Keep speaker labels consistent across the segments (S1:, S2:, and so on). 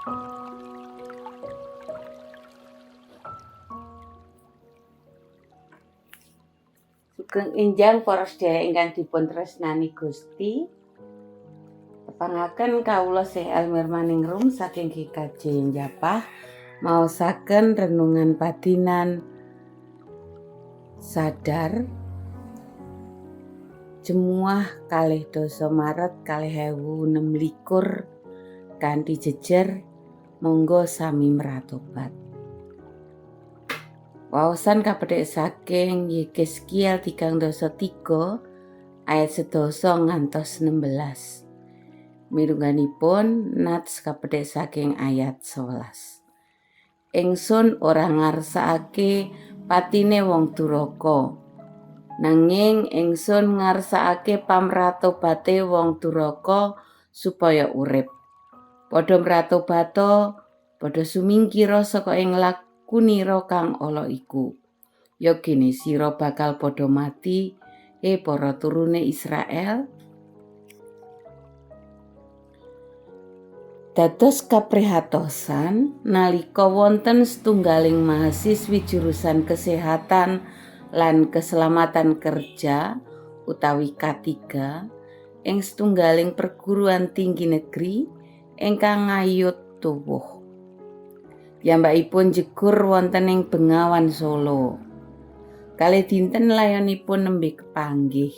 S1: Sugeng enjang para sedherek ingkang dipun tresnani Gusti. Tepangaken kawula Syekh Elmirmaningrum saking GKJ Japah maosaken renungan padinan sadar Jemuah 22 Maret 2026 kanthi jejer monggo sami mratobat. Waosan kapethik saking Yehezkiel 33 ayat 10 ngantos 16. Mirungganipun nats kapethik saking ayat 11. Ingsun ora ngarsakake patine wong duraka. Nanging ingsun ngarsakake pamratobate wong duraka supaya urip. Padha mratobata, padha sumingkira saka ing lakunira kang ala iku. Yogene sira bakal padha mati, he para turune Israel. Dados kaprihatosan nalika wonten setunggaling mahasiswi jurusan kesehatan lan keselamatan kerja utawi K3 ing setunggaling perguruan tinggi negeri ingkang ngayut tuwuh. Piyambakipun jegur wonten ing Bengawan Solo. Kalih dinten layonipun nembe kepanggih.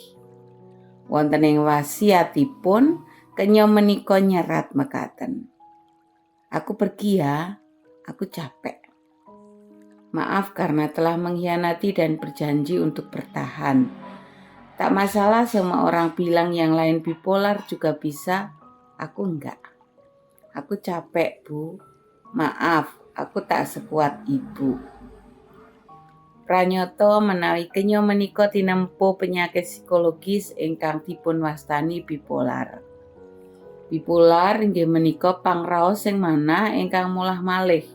S1: Wonten ing wasiatipun kenya menika nyerat mekaten. Aku pergi ya, aku capek. Maaf karena telah mengkhianati dan berjanji untuk bertahan. Tak masalah semua orang bilang yang lain bipolar juga bisa, aku enggak. Aku capek, Bu. Maaf, aku tak sekuat ibu. Pranyata menawi kenya menika tinempo penyakit psikologis ingkang dipun wastani bipolar. Bipolar inggih menika pangraos sing manah ingkang molah-malih.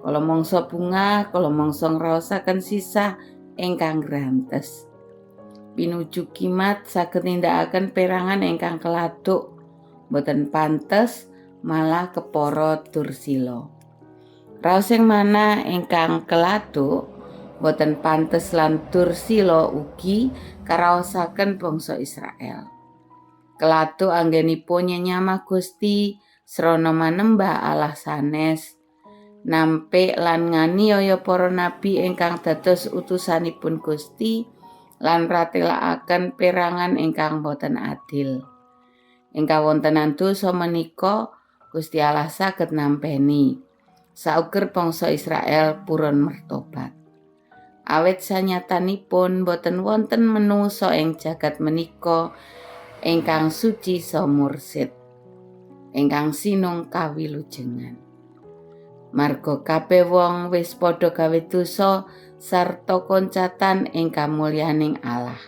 S1: Kala mangsa bungah, kala mangsa ngraosaken sisah ingkang grantes. Pinuju kimat saged nindakaken perangan ingkang keladuk, boten pantes malah kepara dursila. Raos sing manah ingkang keladuk, boten pantes lan dursila ugi karaosaken bangsa Israel. Keladuk anggenipun nyenyamah Gusti srana manembah Allah sanes, nampik lan nganiaya para nabi ingkang dados utusanipun Gusti lan ratelakaken perangan ingkang boten adil. Ing kawontenan dosa menika Gusti Allah saged nampeni sauger bangsa Israel purun mertobat. Awit sanyatanipun boten wonten menungsa ing jagat menika ingkang suci saha mursid, ingkang sinung kawilujengan. Marga kabeh wong wis padha gawe dosa sarta koncatan ing kamulyaning Allah.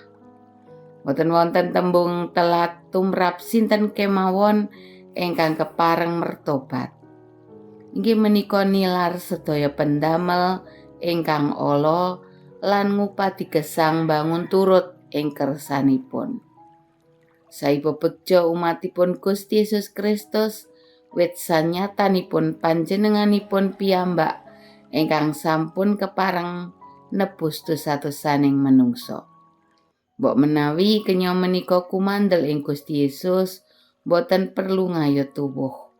S1: Boten wonten tembung telat tumrap sinten kemawon ingkang kepareng mertobat. Inggih menika nilar sedaya pendamel ingkang ala lan ngupadi gesang bangun turut ing kersanipun. Saiba begja umatipun Gusti Yesus Kristus wit sanyatanipun panjenenganipun piyambak ingkang sampun kepareng nebus dosa-dosaning menungsa. Mbok menawi kenya menika kumandel ing Gusti Yesus boten perlu ngayut tuwuh.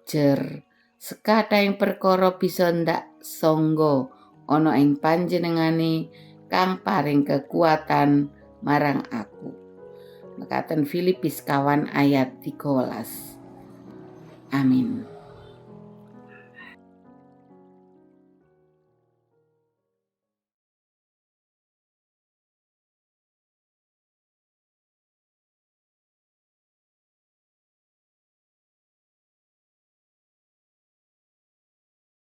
S1: Jer sekathahing perkara bisa ndak sangga ana ing panjenengane kang paring kekuatan marang aku. Mekaten Filipi 4 ayat 13. Amin.